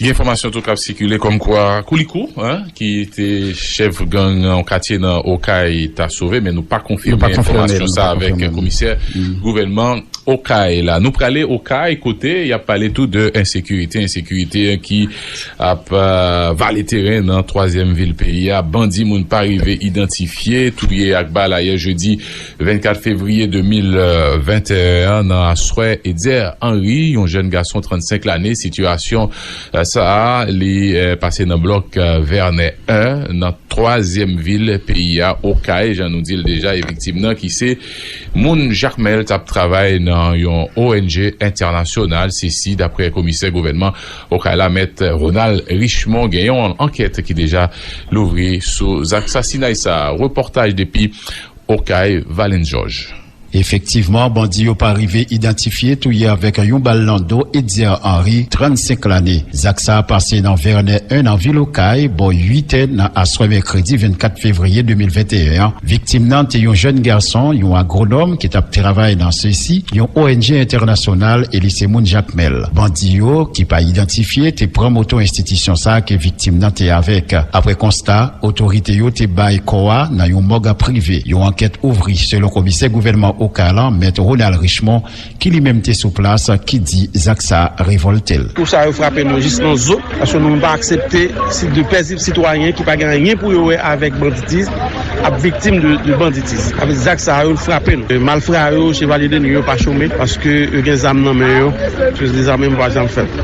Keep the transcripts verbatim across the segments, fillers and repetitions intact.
Gen enfòmasyon tou k ap sikile kòmkwa Koulikou, en, ki te chèf gang nan yon katye nan Okay, ta sove, men nou pa konfime enfòmasyon sa avèk komisè gouvènman Okay la. Nou prale Okay, kote y ap pale tou de ensekirite, ensekirite ki ap, euh, vale teren nan twazyèm vil peyi a. Bandi moun pa rive idantifye, touye ak bal ayè jedi vennkat fevriye de mil venteyen an nan aswè Edzer Henry, yon jèn gason trannsenk lane. Sitiyasyon, euh, sa a, li, euh, pase nan blòk, euh, Vernet en, nan twazyèm vil peyi a, Okay, jan nou di l deja, e viktim nan ki se moun Jakmèl t ap travay nan yon O N G entènasyonal, sesi, daprè komisè gouvènman Okay la, Mèt Ronald Richemond. Gen yon ankèt ki deja louvri sou zak sasinay sa a. Repòtaj depi Okay, Valens Georges. Efektivman, bandi yo pa rive idantifye touye avèk yon bal nan do Edzer Henry, trannsenk lane. Zak sa a pase nan Vernet en nan vil Okay, bò uit è nan aswè mèkredi vennkat fevriye de mil venteyen an. Viktim nan te yon jèn gason, yon agwonòm ki t ap travay nan sesi, yon O N G entènasyonal, e li se moun Jakmèl. Bandi yo, ki pa idantifye, te pran moto enstitisyon sa a ke viktim nan te avèk. Apre konsta, otorite yo te bay kò a nan yon mòg prive. Yon ankèt ouvri, selon komisè gouvènman Okay la, Mèt Ronald Richemond, ki li menm te sou plas, ki di zak sa a revòlte l. Kou sa yo frape nou jis nan zo, paske nou pa aksepte si de pèzib sitwayen ki pa gen anyen pou yo wè avèk banditis ap viktim de, de banditis. Avèk zak sa yo frape nou. Malfra yo, chevalye de nwi yo pa chome, paske yo gen zam nan men yo. Sosi dezame m pa janm fèt.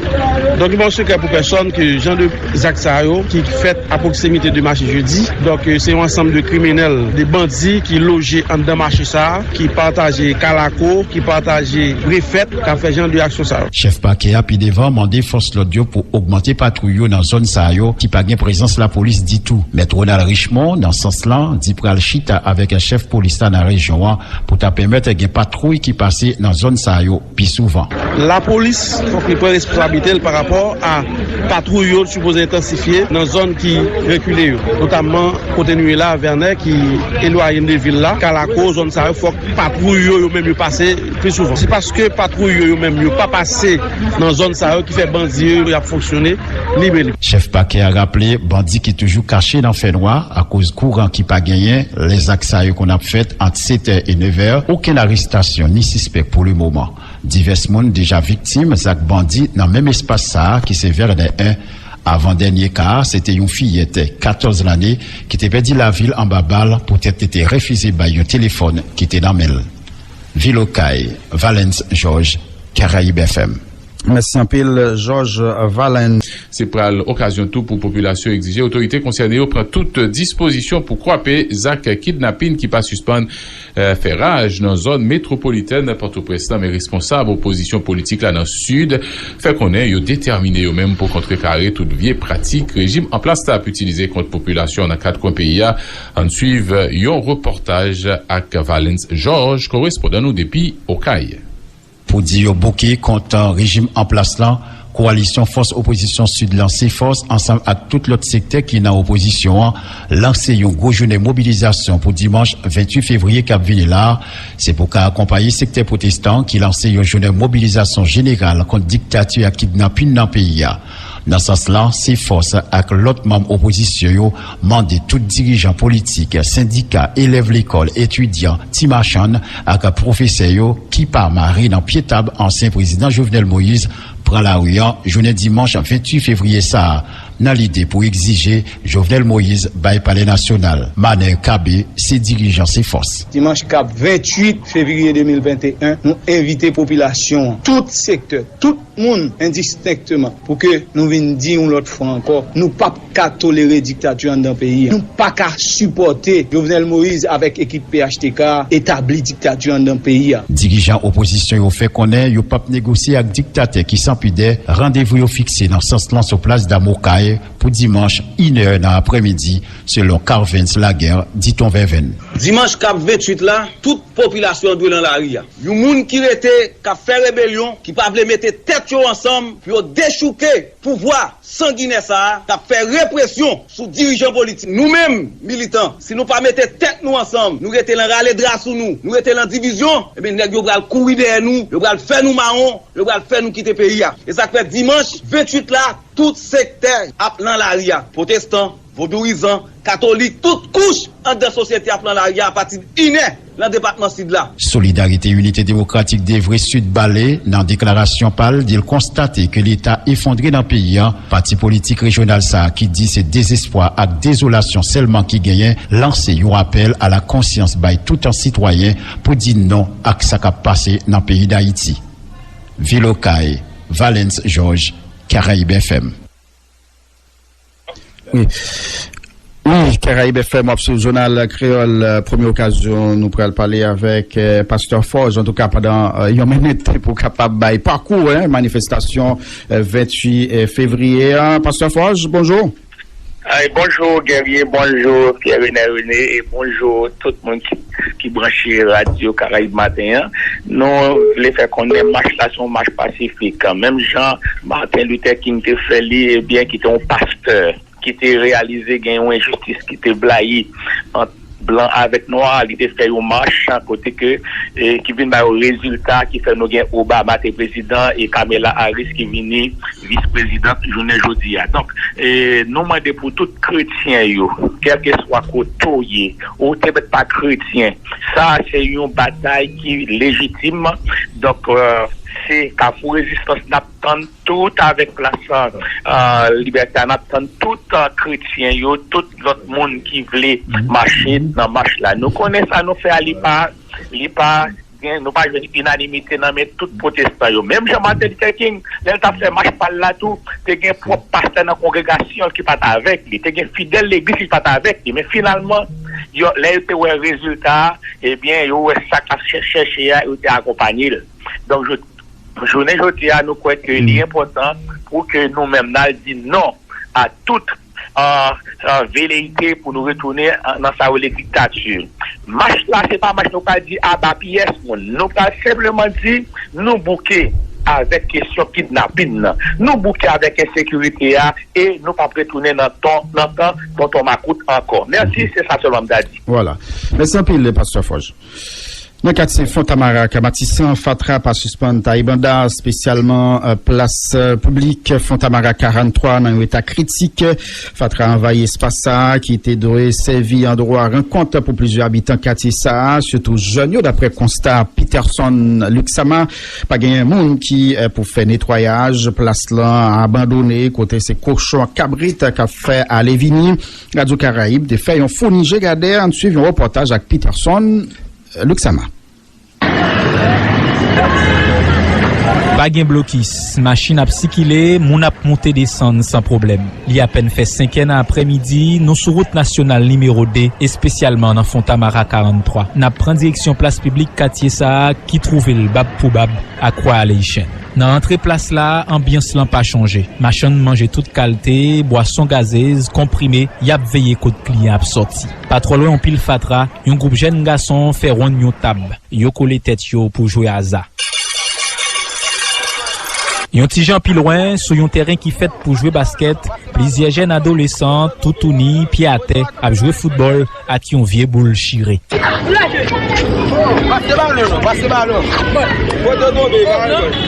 Donk, li pa yon sekrè pou pèsonn ke jan de zak sa yo ki fèt a pwoksimite de mache jedi. Donk, euh, se yon ansanm de kriminèl, de bandi ki loje anndan mache sa a, ki pataje Kalako, ki pataje Refèt, k ap fè jan de aksyon sa yo. Chèf pakè a pi devan mande fòs lòd yo pou ogmante patwouy yo nan zòn sa yo ki pa gen prezans lapolis ditou. Mèt Ronald Richemond, nan sans lan, di pral chita avèk chèf polis la nan rejyon an pou ta pèmèt gen patwouy ki pase nan zòn sa yo pi souvan. Lapolis, fòk li pran responsablite l pa rapò a patwouy yo sipoze entansifye nan zòn ki rekile yo, notamman kote nou ye la, Vènè, ki elwaye n de vil la, Kalako, zòn sa yo, fòk patwouy yo, yo menm yo pase pi souvan. Se paske patwouy yo, yo menm yo pa pase nan zòn sa yo ki fè bandi yo, y ap fonksyone libe libe. Chèf pakè a raple, bandi ki toujou kache nan fènwa akoz kouran ki pa genyen, lè zak sa yo konn ap fèt ant sèt è e nèf è, okenn arestasyon ni sispèk pou lemoman. Divès moun deja viktim zak bandi nan menm espas sa a ki se Vènè en. Avan dènye ka a, se te yon fiyèt katòz lane ki te pèdi lavi l anba bal poutèt li te refize bay yon telefòn ki te nan men l. Vil Okay, Valens Georges, Caraïbes F M. Mèsi anpil, Georges Valens. Se pral okazyon tou pou popilasyon egzije otorite konsène yo pran tout dispozisyon pou kwape zak kidnapin ki pa sispann, eh, fè raj nan zòn metwopolitèn Pòtoprens lan. Men responsab opozisyon politik la nan Sid fè konnen yo detèmine yo menm pou kontrekare tout vye pratik rejim an plas la ap itilize kont popilasyon nan kat kwen peyi a. Ann swiv yon repòtaj ak Valens Georges, korespondan nou depi Okay. Pou di yo bouke kont rejim an plas lan, kowalisyon fòs opozisyon Sid lan, Sefòs, ansanm ak tout lòt sektè ki nan opozisyon an, lanse yon gwo jounen mobilizasyon pou dimanch venntuit fevriye k ap vini la a. Se pou ka akonpaye sektè pwotestan ki lanse yon jounen mobilizasyon jeneral kont diktati ak kidnapin nan peyi a. Nan sans lan, Sefòs ak lòt manm opozisyon yo mande tout dirijan politik, sendika, elèv lekòl, etidyan, ti machann ak pwofesè yo ki pa mare nan pye tab ansyen prezidan Jovenel Moïse pran lari an jounen dimanch venntuit fevriye sa a, nan lide pou egzije Jovenel Moïse bay Palè Nasyonal. Manè Kabe se dirijan Sefòs. Dimanch k ap venntuit fevriye de mil venteyen, nou envite popilasyon an, tout sektè, tout moun endistenkteman, pou ke nou vin di yon lòt fwa ankò, nou p ap ka tolere diktati anndan peyi a. Nou pa ka sipòte Jovenel Moïse avèk ekip P H T K a etabli diktati anndan peyi a. Dirijan opozisyon yo fè konnen yo p ap negosye ak diktatè ki san pidè. Randevou yo fikse nan sans lan sou plas Dam Okay pou dimanch inè nan aprèmidi, selon Carvens Laguerre, Diton Vèvenn. Dimanch k ap venntuit la, tout popilasyon an dwe nan lari a. Yon moun ki rete, k ap fè rebelyon, ki pa vle mete tèt yo ansanm pou yo dechouke pouvwa sanginè sa a k ap fè represyon sou dirijan politik. Nou menm, militan, si nou pa mete tèt nou ansanm, nou rete nan rale dra sou nou, nou rete nan divizyon, ebyen nèg yo pral kouri dèyè nou, yo pral fè nou mawon, yo pral fè nou kite peyi a. E sa k fè dimanch venntuit la, tout sektè ap nan lari a. Pwotestan, vodouyizan, katolik, tout kouch anndan sosyete ap nan lari a apati de inè nan depatman Sid la. Solidarite Inite Demokratik Devre Sid Bale, nan deklarasyon pa l, di l konstate ke Leta efondre nan peyi a. Pati politik rejyonal sa a, ki di se dezespwa ak dezolasyon sèlman ki genyen, lanse yon apèl a la konsyans bay tout sitwayen pou di non ak sa k ap pase nan peyi Dayiti. Vil Okay, Valens Georges, Caraïbes F M. Wi. Wi, Caraïbes F M, w ap swiv jounal kreyòl, euh, premye okazyon nou pral pale avèk, euh, Pastè Forge, antouka pandan, euh, yon minit pou w kapab bay pakou, hein, manifestasyon, euh, venntuit, euh, fevriye a. Pastè Forge, bonjou. Ay, bonjou, Guerrier, bonjou, Pierre René René, e bonjou tout moun ki, ki branche Radyo Karayib Maten an. Nou vle fè konnen mach la se yon mach pasifik. Menm jan Martin Luther King te fè li, ebyen, ki te yon pastè, ki te reyalize gen yon enjistis ki te blayi ant blan avèk nwa, li te fè yon mach kote ke, e, ki vin ba yo rezilta ki fè nou gen Obama te prezidan e Kamala Harris ki vini vis prezidant jounen jodi a. Donk, e, nou mande pou tout kretyen yo, kèlkeswa kote w ye, ou te mèt pa kretyen, sa a se yon batay ki lejitim. Donk, e, se Kafou Rezistans n ap tann tout avèk plas, e, Libète a, n ap tann tout, e, kretyen yo, tout lòt moun ki vle mache nan mach la. Nou konnen sa nou fè a, li pa, li pa gen, nou pa jwenn inanimite nan men tout pwotestan yo. Menm jan Martin Luther King, lè l t ap fè mach pa l la tou, te gen pwòp pastè nan kongregasyon l ki pa t avèk li, te gen fidèl legliz ki pa t avèk li. Men finalman, yo, lè yo te wè rezilta a, ebyen, yo wè sa k ap chè-, chèche a, yo te akonpanye l. Donk, je Jounen jodi a, nou kwè ke li enpòtan pou ke nou menm n al di non a tout, e, e, veleyite pou nou retounen, e, nan sa yo rele diktati. Mach la, se pa mach nou pral di aba pyès moun. Nou pral senpleman di nou bouke avèk kesyon kidnapin nan. Nou bouke avèk ensekirite a e nou p ap retounen nan ton, nan tan tonton makout ankò. Mèsi, se sa sèlman m ta di. Vwala. Mèsi anpil, Pastè Forge. Nan katye Fontamara ak Matisan, fatra pa sispann taye banda, espesyalman, e, plas, e, piblik Fontamara karanntrwa nan yon eta kritik. Fatra anvayi espas sa a ki te dwe sèvi andwa rankont pou plizyè abitan katye sa a, sitou jèn yo, daprè konsta Peterson Luxama. Pa genyen moun ki, e, pou fè netwayaj, plas lan abandone, kote se kochon ak kabrit k ap fè ale vini. Radyo Karayib te fè yon founi je gadè, ann swiv yon repòtaj ak Peterson Luxama. Pa gen blokis, machin ap sikile, moun ap monte desann san pwoblèm. Li apèn fè senkè nan aprèmidi, nou sou wout nasyonal nimewo de, espesyalman nan Fontamara karanntrwa. N ap pran direksyon plas piblik katye sa a ki twouve l bab pou bab ak Royal Haitian. Nan antre plas la, anbyans lan pa chanje. Machann manje tout kalte, bwason gazez, konprime, y ap veye kot kliyan ap sòti. Pa twò lwen yon pil fatra, yon gwoup jèn gason fè wonn yon tab. Yo kole tèt yo pou jwe aza. Yon ti jan pi lwen, sou yon tèren ki fèt pou jwe baskèt, plizyè jèn adolesan, toutouni, pye atè, ap jwe foutbòl ak yon vye boul chire. Pase balon non, pase balon. Kote w tonbe,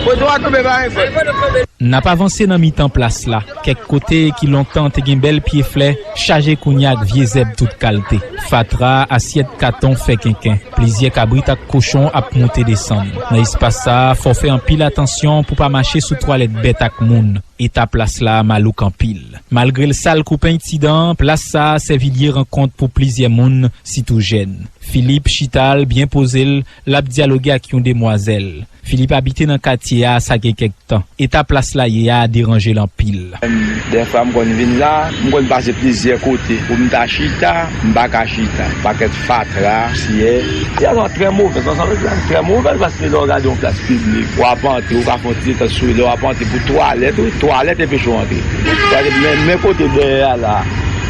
kote w tonbe, pa gen fòt. N ap avanse nan mitan plas la. Kèk kote ki lontan te gen bèl pye flè, chaje kounye a ak vye zèb tout kalte. Fatra, asyèt katon fè kenken. Plizyè kabrit ak kochon ap monte desann. Nan espas sa a, fò w fè anpil atansyon pou w pa mache sou twalèt bèt ak moun. Eta plas la malouk anpil. Malgre l sal kou penyen ti dan, plas sa a sèvi lye rankont pou plizyè moun, sitou jèn. Philippe chita l, byen poze l, l ap dyaloge ak yon demwazèl. Philippe abite nan katye a, sa gen kèk tan. Eta plas la ye a deranje l anpil. Dèfwa m konn vin la, m konn pase plizyè kote. Pou m ta chita, m pa ka chita. Pakèt fatra, pousyè. Sitiyasyon an trè movèz, ansanm avèk la, trè movèz, paske lè w gade yon plas piblik, w ap antre, ou ka fè yon ti detant sou li, lè w ap antre pou twalèt, wi, twalèt enpeche w antre. Gade, men, men kote dèyè a la,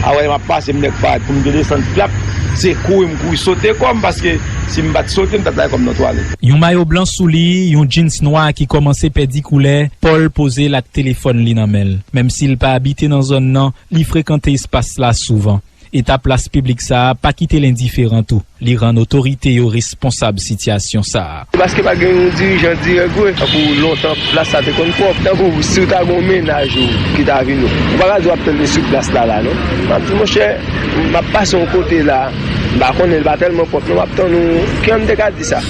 a wè m ap pase, m nèk parèt pou m te desann, plap, se kouri m kouri sote kò m, paske si m pa t sote, m ta t lage kò m nan twalèt. Yon mayo blan sou li, yon jeans nwa ki kòmanse pèdi koulè, Paul poze l ak telefòn li nan men l. Menm si l pa abite nan zòn nan, li frekante espas la souvan. Eta plas piblik sa a pa kite l endiferan tou. Li rann otorite yo responsab sitiyasyon sa a. Se paske pa gen yon dirijan dirèk vre. Tankou lontan, plas la te konn pwòp. Tankou si w ta gen yon mennaj ou ki ta vin, ou pa ka di w ap tann li sou plas la la, non. M ap di, monchè, m ap pase yon kote la, m pa konnen, li pa tèlman pwòp, non, m ap tann ou. Kiyè m te ka di sa?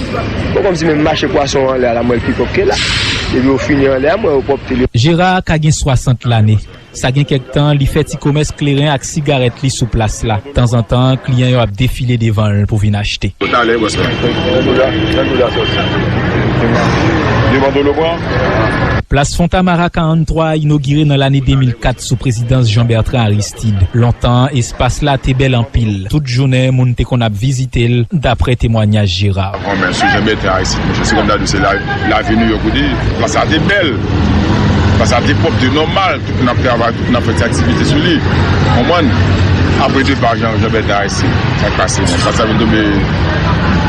Bon, kòmsi menm mache pwason anlè a la, m wè l pi pwòp ke la. Depi yo fini anlè a, m wè yo pwòpte li. Jera ka gen swasant lane. Sa gen kèk tan, li fè ti komès kleren ak sigarèt li sou plas la. Tanzantan, kliyan yo ap defile devan l pou vin achte. Talè, bòs mwen. Devan dolo pran. Plas Fontamara karant twa inogire nan lane de mil kat sou prezidans Jean Bertrand Aristide. Lontan, espas la te bèl anpil. Tout jounen, moun te konn ap vizite l, daprè temwayaj Jera. Bon, men, sou Jean Bertrand Aristide, monchè, se kòm ta di se la, lavil Nouyòk ou te ye. Plas la te bèl. Plas la te pwòp, te nòmal. Tout moun ap travay, tout moun ap fè ti aktivite sou li. Konprann? Apre depa Jean, Jean Bertrand Aristide, sa k pase, men, plas la vin tonbe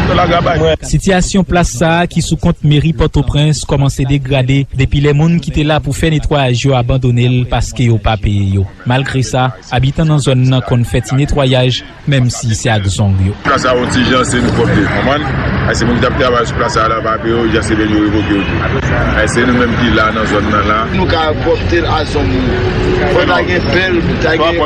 nan lagabay. Sitiyasyon plas sa a ki sou kont meri Pòtoprens kòmanse degrade depi lè moun ki te la pou fè netwayaj yo abandone l paske yo pa peye yo. Malgre sa, abitan nan zòn nan konn fè ti netwayaj, menm si se ak zong yo. Plas la yon ti jan se nou pwòpte, konprann? Ay, se moun ki t ap travay sou plas la, la pa peye yo, jan se ben yo revoke yo tou. Ay, se nou menm ki la nan zòn nan la. Nou ka pwòpte l a zong nou. Fò ta gen pèl, ta gen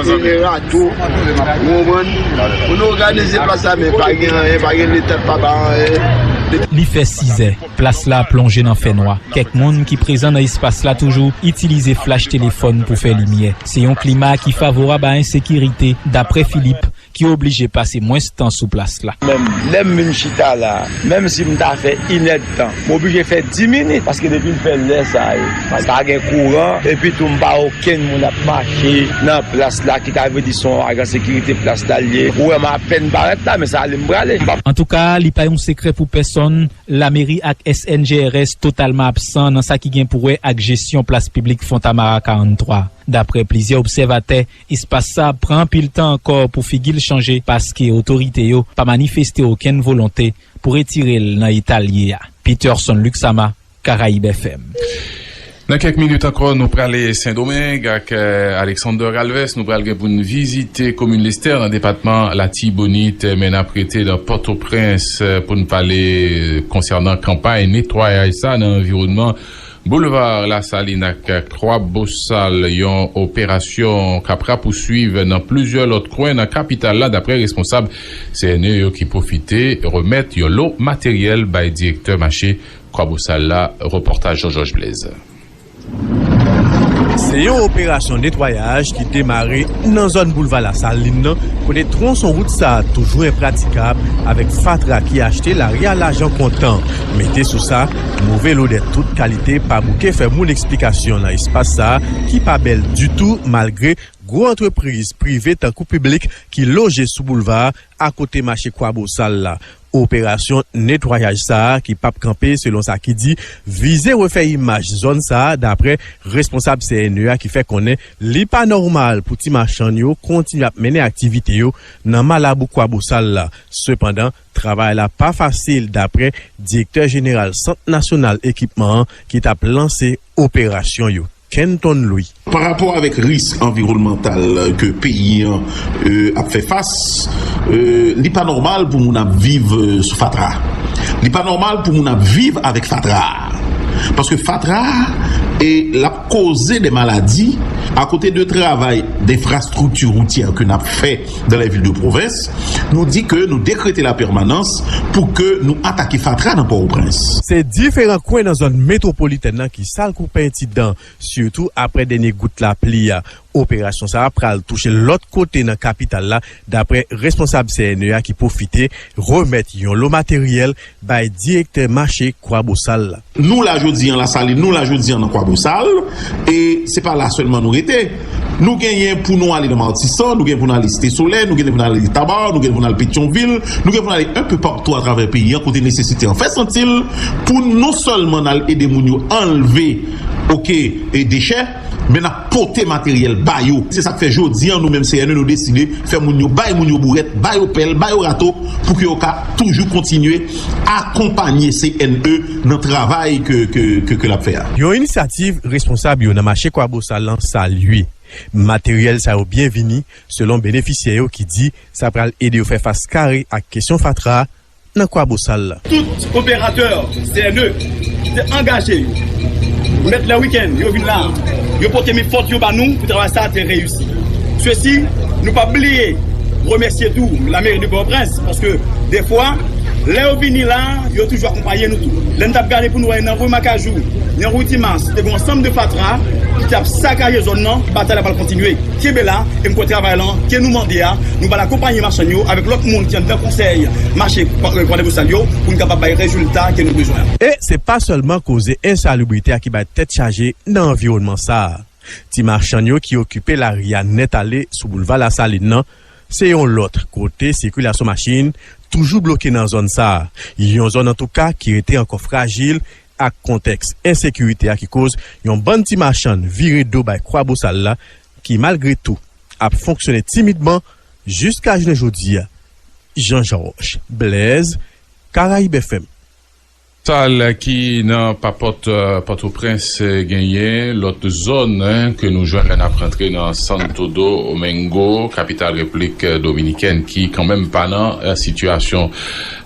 rato, ou konprann? Pou nou òganize plas la, men pa gen anyen, pa gen leta k pa ba anyen. Li fè sizè, plas la plonje nan fènwa. Kèk moun ki prezan nan espas la toujou itilize flach telefòn pou fè limyè. Se yon klima ki favorab a ensekirite, daprè Philippe, ki oblije pase mwens tan sou plas la. Menm lè m vin chita la, menm si m ta fè inèdtan, m oblije fè dis minit, paske depi m fè lè sa yo, pa gen kouran, epi tou m pa okenn moun ap mache nan plas la, ki ta vle di se yon ajan sekirite plas la l ye. Ou wè m apèn parèt la, men se ale m prale. M p ap Antouka, li pa yon sekrè pou pèsonn, lameri ak S N G R S totalman absan nan sa ki gen pou wè ak jesyon plas piblik Fontamara karant twa. Daprè plizyè obsèvatè, espas sa ap pran anpil tan ankò pou figi l chanje paske otorite yo pa manifeste okenn volonte pou retire l nan eta l ye a. Peterson Luxama, Karayib F M. Nan kèk minit ankò, nou prale Sendomeng ak, eh, Alexander Galvez. Nou pral gen pou n vizite komin Lestè nan depatman Latibonit, eh, men n ap rete nan Pòtoprens, eh, pou n pale, eh, konsènan kanpay netwayaj sa nan anviwònman Boulevard Lasalin ak Kwa Bosal, yon operasyon k ap rapousuiv nan plizyè lòt kwen nan kapital la, daprè responsab C N E yo ki pwofite remèt yon lo materyèl bay direktè mache Kwa Bosal la. Repòtaj Jean Georges Blaise. Se yon operasyon netwayaj ki demare nan zòn Boulva Lasalin nan, kote twonson wout sa a toujou enpratikab, avèk fatra ki achte lari a lajan kontan. Mete sou sa, move lodè tout kalite pa bouke fè moun eksplikasyon nan espas sa a ki pa bèl ditou, malgre gwo antrepriz prive tankou piblik ki loje sou boulva a, akote mache Kwa Bosal la. Operasyon netwayaj sa a, ki p ap kanpe selon sa ki di, vize refè imaj zòn sa a, daprè responsab C N E a ki fè konnen li pa nòmal pou ti machann yo kontinye ap mennen aktivite yo nan Malabou Kwa Bosal la. Sepandan, travay la pa fasil, daprè direktè jeneral Sant Nasyonal Ekipman an ki t ap lanse operasyon yo, Kenton Louis. Pa rapò avèk risk anviwònmantal ke peyi an, euh, ap fè fas, euh, li pa nòmal pou moun ap viv, euh, sou fatra. Li pa nòmal pou moun ap viv avèk fatra. Paske fatra, e l ap koze de maladi, akote de travay denfrastrikti woutyè ke n ap fè dans les villes de province, nou di ke nou dekrete la pèmanans pou ke nou atake fatra nan Pòtoprens. Se diferan kwen nan zòn metwopolitèn nan ki sal kou penti dan, sitou aprè dènye gout lapli a. Operasyon sa a pral touche lòt kote nan kapital la, daprè responsab C N E a ki pwofite remèt yon lo materyèl bay direktè mache Kwabosal la. Nou la jodi an Lasalin, nou la jodi an nan Kwabosal, e se pa la sèlman nou rete. Nou genyen pou nou ale nan Matisan, nou genyen pou nou ale Site Solèy, nou genyen pou nou ale Taba, nou genyen pou nou ale Petyonvil, nou genyen pou nou ale enpe patou atravè peyi an kote nesesite an fè santi l pou non sèlman n al ede moun yo anlve, oke, e dechè, men n ap pote materyèl ba yo. Se sa k fè jodi an, nou menm C N E, nou deside fè moun yo, bay moun yo bourèt, ba yo pèl, ba yo rato, pou ke yo ka toujou kontinye akonpanye C N E nan travay ke, ke, ke, ke l ap fè a. Yon inisyativ responsab yo nan mache Kwabosal lan salye. Materyèl sa yo byenvini, selon benefisyè yo ki di sa pral ede yo fè fas kare ak kesyon fatra nan Kwabosal la. Tout operatè C N E te angaje yo. Mèt lè wikenn, yo vin la, yo pote men fòt yo ba nou pou travay sa a te reyisi. Sesi, nou p ap bliye remèsye tou lameri de Pòtoprens, paske defwa, lè yo vini la, yo toujou akonpaye nou tou. Lè n t ap gade pou nou wè nan ri Makajou, nan ri Timas, te gen yon ansanm de fatra ki t ap sakaje zòn nan, batay la pral kontinye. Kenbe la, e m kwè travay lan ke nou mande a, nou pral akonpanye machann yo avèk lòt moun ki anndan konsèy mache Kwa-, Kwadèbousal yo pou n kapab bay rezilta ke nou bezwen an. E se pa sèlman koze ensalibrite a ki bay tèt chaje nan anviwònman sa a. Ti machann yo ki okipe lari a nèt ale sou boulva Lasalin nan, se yon lòt kote sikilasyon machin toujou bloke nan zòn sa a. Yon zòn antouka ki rete ankò frajil ak kontèks ensekirite a ki koz yon bann ti machann vire do bay Kwabosal la ki malgre tou ap fonksyone timidman jiska jounen jodi a. Jean Georges Blaise, Caraïbes F M. Sal ki nan papòt, eh, Pòtoprens, eh, genyen lòt zòn, eh, ke nou jwenn lè n ap rantre nan Santo Domingo, kapital Repiblik, eh, Dominikèn, ki kanmenm pa nan, eh, sitiyasyon,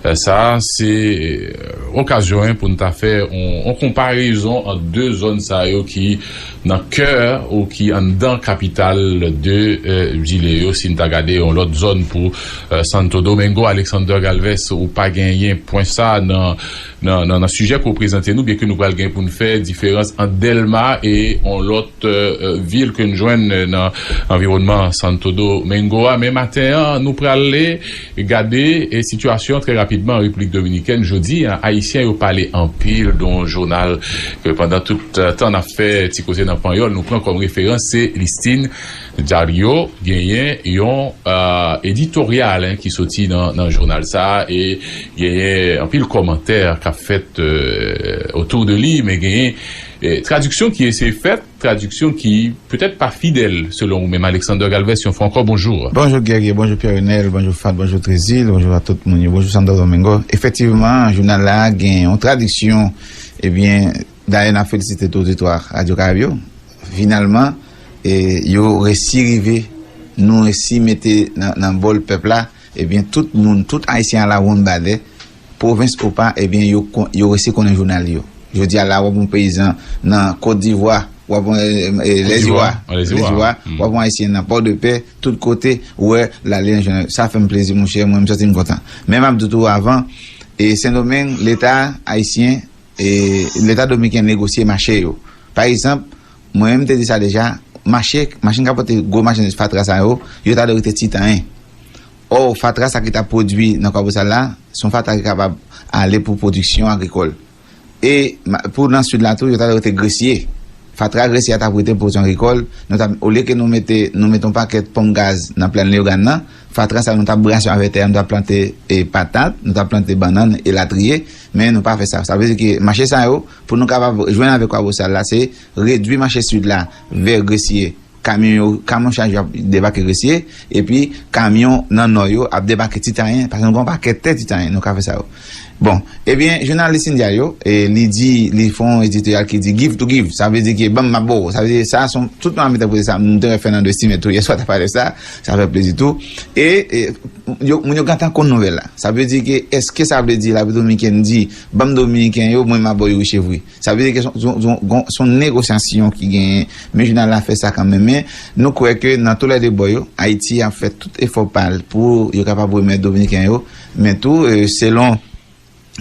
eh, sa a. Se, eh, okazyon, eh, pou n ta fè on, on konparezon ant de zòn sa yo ki nan kè ou ki anndan kapital de, eh, zile yo. Si n ta gade yon lòt zòn pou, eh, Santo Domingo, Alexander Galvez, ou pa genyen pwen sa nan, nan, nan, nan sijè ke w prezante nou, byenke nou pral gen pou n fè diferans ant Dèlma e yon lòt, eh, eh, vil ke n jwenn nan anviwònman Santo Domingo a. Men maten an, nou prale gade, eh, sitiyasyon trè rapidman an Repiblik Dominikèn. Jodi a, Ayisyen yo pale anpil de yon jounal ke pandan tout, eh, tan n ap fè ti koze nan panyòl, nou pran kòm referans, se Listin Diario. Genyen yon, eh, editoryal, en, ki soti nan, nan jounal sa a, e genyen anpil kòmantè k ap fèt, eh, otou de li, men genyen, eh, tradiksyon ki eseye fèt, tradiksyon ki petèt pa fidèl, selon ou menm, Alexander Galvez, yon fwa ankò, bonjou. Bonjou, Guerrier, bonjou, Pierre Renel, bonjou, Fad, bonjou, Trezil, bonjou a tout moun yo, bonjou, Santo Domingo. Efektivman, jounal la gen yon tradiksyon, ebyen, dayè, n ap felisite tou oditwa Radio Caraïbes yo. Finalman, e, yo resi rive, nou resi mete nan, nan bòl pèp la, ebyen, tout moun, tout Ayisyen alawonnbadè, pwovens ou pa, ebyen, yo kon-, yo resi konnen jounal yo. Jodi a la, w ap yon peyizan nan Kot Divwa, w ap yon, e, e, Lèziwa, Lèziwa, Lèziwa, w ap yon Ayisyen nan Pòdepè, tout kote, ou wè, l ale nan jounal. Sa fè m plezi, monchè, mwen, m santi m kontan. Men m ap di w tou avan, e, Sendomeng, Leta ayisyen, e, Leta dominiken negosye mache yo. Pa egzanp, mwen menm te di sa deja, mache, machin k ap pote gwo machandiz fatra sa yo, yo ta dwe rete Titanyen. Ò, fatra sa ki t ap pwodui nan Kwabosal la, se yon fatra ki kapab ale pou pwodiksyon agrikòl. E ma-, pou nan sid la tou, yo ta dwe rete Gresye. Fatra Gresye a t ap rete pou pwodiksyon agrikòl. Nou t ap, olye ke nou mete, nou mete yon pakèt ponp gaz nan plèn Leyogàn nan, fatra sa nou t ap brase avè tè a, nou t ap plante, e, patat, nou t ap plante bannann, elatriye. Men nou pa fè sa. Sa vle di ke mache sa yo, pou nou kapab jwenn avèk Kwabosal la, se redwi mache sid la vè Gresye. Kamyon yo, kamyon chaj yo ap debake Gresye, epi kamyon nan nò yo ap debake Titanyen, paske nou gen yon pakèt tè Titanyen, nou ka fè sa yo. Bon, ebyen, jounalis India yo, e, li di, li fè yon editoryal ki di "give to give", sa vle di ke "ban m, m ap ba w". Sa vle di, sa, se yon, tout moun ap entèprete sa, nou te wè Fernando Estimé tou, yèswa, t ap pale sa, sa fè plezi tou. E, e, yo, moun yo gentan konn nouvèl la. Sa vle di ke, èske sa vle di Labib Dominikèn di, "Ban m Dominiken yo, mwen m ap ba w youri chevri"? Sa vle di ke se yon, se yon, se yon, se yon negosyasyon ki genyen, men jounal la fè sa kanmenm. Men nou kwè ke nan toulède bò yo, Ayiti ap fè tout efò pa l pou yo kapab remèt Dominiken yo. Men tou, e, selon,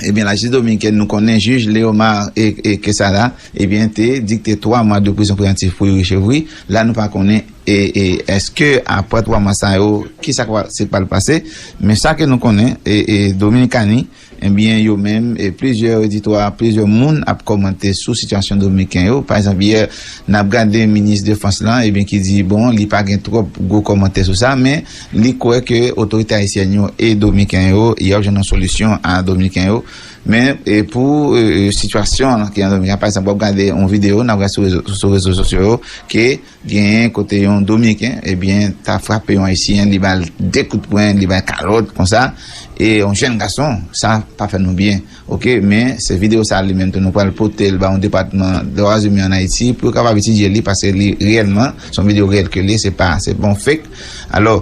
ebyen, lajistis dominikèn, nou konnen jij Leomar e, e Quesada, ebyen, te dikte twa mwa de prizon preyantif pou Youri Chevry. La, nou pa konnen E, e èske apre twa mwa sa yo, kisa k va, se pral pase? Men sa ke nou konnen, e, e Dominikani, ebyen, yo menm, e plizyè editwa, plizyè moun ap kòmante sou sitiyasyon dominiken yo. Pa egzanp, yè, n ap gade minis defans lan, ebyen, ki di, bon, li pa gen twòp gwo kòmantè sou sa, men li kwè ke otorite ayisyèn yo e dominiken yo, y ap jwenn yon solisyon a dominiken yo. Men, e pou, e, e, sitiyasyon ki an Dominik, pa egzanp, w ap gade yon videyo, n ap gade sou rezo, sou rezo sosyo yo, ke genyen kote yon dominiken, ebyen, ta frape yon ayisyen, li ba l de kout pwen, li ba l kalòt, konsa, e yon jèn gason, sa pa fè nou byen, oke? Men, se videyo sa li menm tou, nou pral pote l ba yon depatman dwa imen ann Ayiti, pou yo kapab etidye li, paske li reyèlman, se yon videyo reyèl ke li, se pa, se pa yon fake. Alò,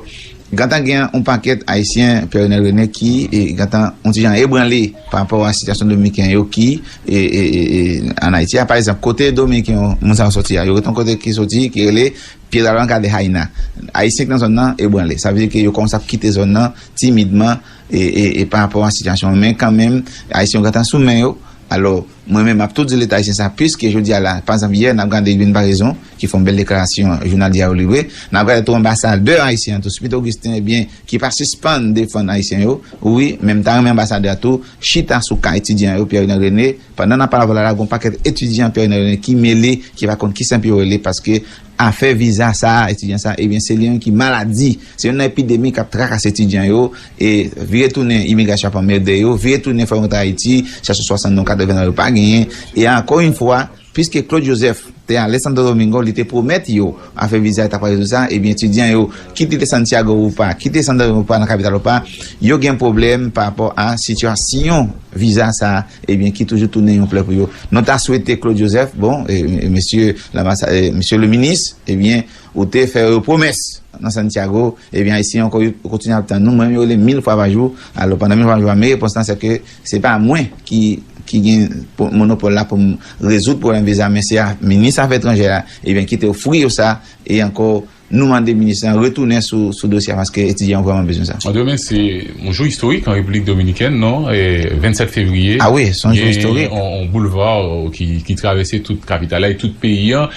gentan gen yon pakèt ayisyen, Pierre Renel René, ki, e, gentan yon ti jan ebranle pa rapò a sitiyasyon dominiken yo ki, e, e, e, e, ann Ayiti a. Pa egzanp, kote dominiken yo, moun sa yo soti a, yo gentan kote ki soti, ki rele Piedra Blanca de Jaina. Ayisyen ki nan zòn nan ebranle. Sa vle di ke yo kòmanse ap kite zòn nan timidman, e, e, e pa rapò a sitiyasyon. Men kanmenm, ayisyen yo gentan sou men yo. Alò, mwen menm, m ap tou di Leta ayisyen sa, piske jodi a la, pa egzanp, yè, n ap gade Edwin Paraison, ki fè yon bèl deklarasyon, jounal Diario Libre, n ap gade tou anbasadè ayisyen an tou, Smith Augustin, ebyen, ki pa sispann defann ayisyen yo. Wi, men m ta renmen anbasadè a tou chita sou ka etidyan yo, Pierre René, pandan n ap pale avè w la, la, gen yon pakèt etidyan Pierre René ki mele, ki pa konn kisa pou yo rele, paske afè viza sa a, etidyan sa a, ebyen, se li menm ki maladi. Se youn nan epidemi k ap trakase etidyan yo, e vire tounen imigrasyon ap anmède yo, vire tounen fò yo rantre Ayiti, chèche swasannonz, katreven dola yo pa genyen, e ankò yon fwa, piske Claude Joseph te ale Santo Domingo, li te pwomèt yo afè viza, li t ap rezoud sa, ebyen, etidyan yo, kit li te Santiago ou pa, kit li te Santo Domingo ou pa, nan kapital ou pa, yo gen pwoblèm pa rapò a sitiyasyon viza sa a, ebyen, ki toujou tounen yon plè pou yo. Nou ta swete Claude Joseph, bon, e, e, mesye lanbasa-, e, mesye le minis, ebyen, ou te fè yo pwomès nan Santiago, ebyen, ayisyen ankò, yo kontinye ap tann nou. Mwen menm, yo rele m mil fwa pa jou. Alò, pandan mil fwa pa jou a, men repons lan, se ke se pa mwen ki, ki gen po-, monopòl la pou m rezoud pwoblèm viza, men se a, minis afè etranjè a, ebyen, ki te ofri yo sa, e ankò, nou mande minis lan retounen sou, sou dosye a, paske etidyan yo vrèman bezwen sa. Demen, se yon jou istorik an Repiblik Dominikèn, non? E vennsèt fevriye, a wi, se yon jou istorik. Yon, yon boulva, euh, ki, ki travèse tout kapital la e tout peyi an.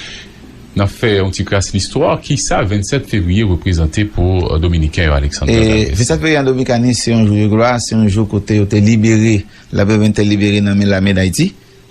N ap fè yon ti kras listwa. Kisa vennsèt fevriye reprezante pou, euh, Dominiken yo, Alexander Valdez? Vennsèt fevriye an Dominikani, se yon jou de glwa, se yon jou kote yo te libere, Lape Dominikèn te libere nan men Lame Dayiti.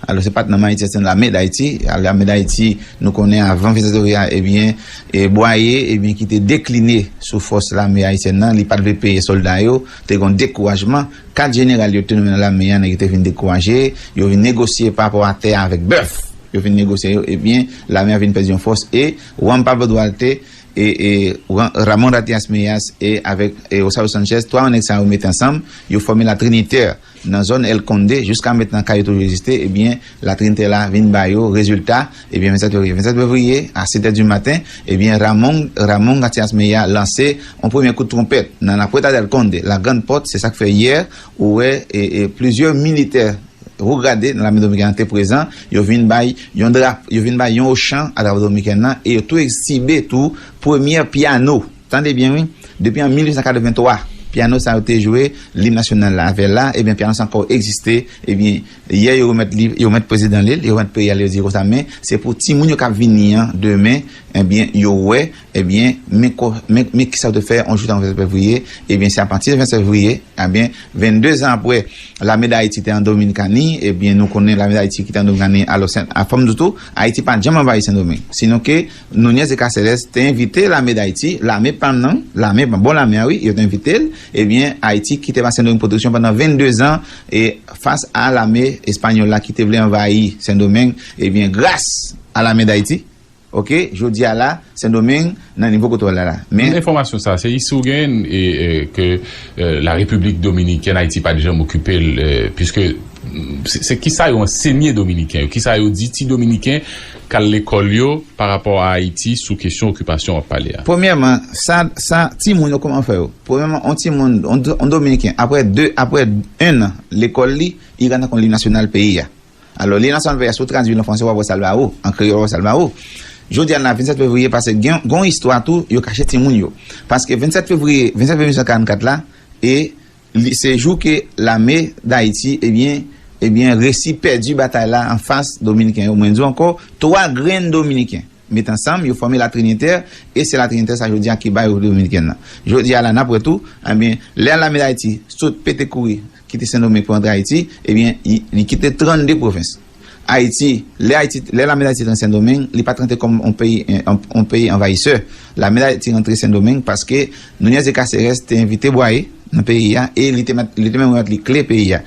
Alò, se pa t nan men Ayiti, se Lame Dayiti. Lame Dayiti, nou konnen avan vennsèt fevriye a, ebyen, e Bwaye, ebyen, ki te dekline sou fòs lame ayisyèn nan, li pa t vle peye sòlda yo, te gen yon dekourajman. Kat jeneral yo te nonmen nan lame a, nèg yo te vin dekouraje, yo vin negosye pa rapò a tè a avèk bèf. Yo vin negosye yo, ebyen, lame a vin pèdi yon fòs e Juan Pablo Duarte e, e Ra-, Ramon Ratias Meyas e avèk, e Rosario Sanchez, twa nèg sa yo mete ansanm, yo fòme la Trinitaire nan zòn El Conde, jiska mentnan kay yo toujou egziste, ebyen, la Trinitaire la vin ba yo rezilta, ebyen, vennsèt fevriye. Vennsèt fevriye, a sèt è di maten, ebyen, Ramon, Ramon Ratias Meyas lanse yon premye kout twonpèt nan la Puerta del Conde, la Grande Porte, se sa k fè yè, ou wè, e, e plizyè militè wo grade nan lame dominikèn te prezan, yo vin bay yon drap-, yo vin bay yon ochan a drapo dominikèn nan, e yo tou egzibe tou premyè pyano. Tande byen, wi. Depi an mil uit san katrevenntwa, pyano sa yo te jwe, lim nasyonal la avè l la, ebyen, pyano sa ankò egziste, ebyen, yè yo remèt li, yo remèt prezidan li l, yo remèt peyi a, yo di konsa, men se pou timoun yo k ap vini an, demen, ebyen, yo wè, ebyen, men kò-, men, men kisa yo te fè yon jou tan vennsèt fevriye, ebyen, se apati de vennsèt fevriye, ebyen, vennde zan apre, Lame Dayiti te an Dominikani, ebyen, nou konnen Lame Dayiti ki te an Dominikani, alò, Sen-, a fòm di tou, Ayiti pa t janm anvayi Sendomeng. Sinon ke Nunez de Caceres te envite Lame Dayiti, lame pa m nan, lame, bon, lame a wi, yo te envite l, ebyen, Ayiti kite pa Sendomeng pwoteksyon pandan vennde zan, e fas a lame espanyòl la ki te vle anvayi Sendomeng, ebyen, gras a Lame Dayiti, oke, jodi a la, Sendomeng nan nivo kote w la la. Men enfòmasyon sa, se isi w genyen, e, e, ke, e, la Repiblik Dominikèn, Ayiti pa t janm okipe l, e, piske, mm, se, se kisa yo ansenye Dominiken yo, kisa yo di ti Dominiken k al lekòl yo pa rapò a Ayiti sou kesyon okipasyon w ap pale a? Premyèman, sa, sa timoun yo kòman fè yo? Premyèman, on timoun, on, on Dominiken, apre de, apre en an lekòl li, li rann nan konn lim nasyonal peyi a. Alò, lim nasyonal peyi a, si w tradui l an fransè, w ap wè sa l ba ou, an kreyòl, w ap wè sa l ba ou. Jodi a la, vennsèt fevriye, paske gen, gen yon istwa tou, yo kache timoun yo. Paske vennsèt fevriye, vennsèt fevriye mil uit san karannkat la, e li, se jou ke lame Dayiti, ebyen, ebyen, resi pèdi batay la anfas Dominiken yo. Mwen di w ankò, twa grenn Dominiken, met ansanm, yo fòme la Trinité, e se la Trinité sa jodi a ki bay Repiblik Dominikèn nan. Jodi a la, n ap wè tou, ebyen, lè Lame Dayiti sot pete kouri, kite Sendomeng pou antre Ayiti, ebyen, li, li kite trannde pwovens. Ayiti, lè Ayiti, lè Lame Dayiti rantre Sendomeng, li pa t rantre kòm yon peyi, yon, yon peyi anvayisè. Lame Dayiti rantre Sendomeng paske Nunez e Caceres te envite Bwaye nan peyi a, e li te, met, li te menm remèt li kle peyi a.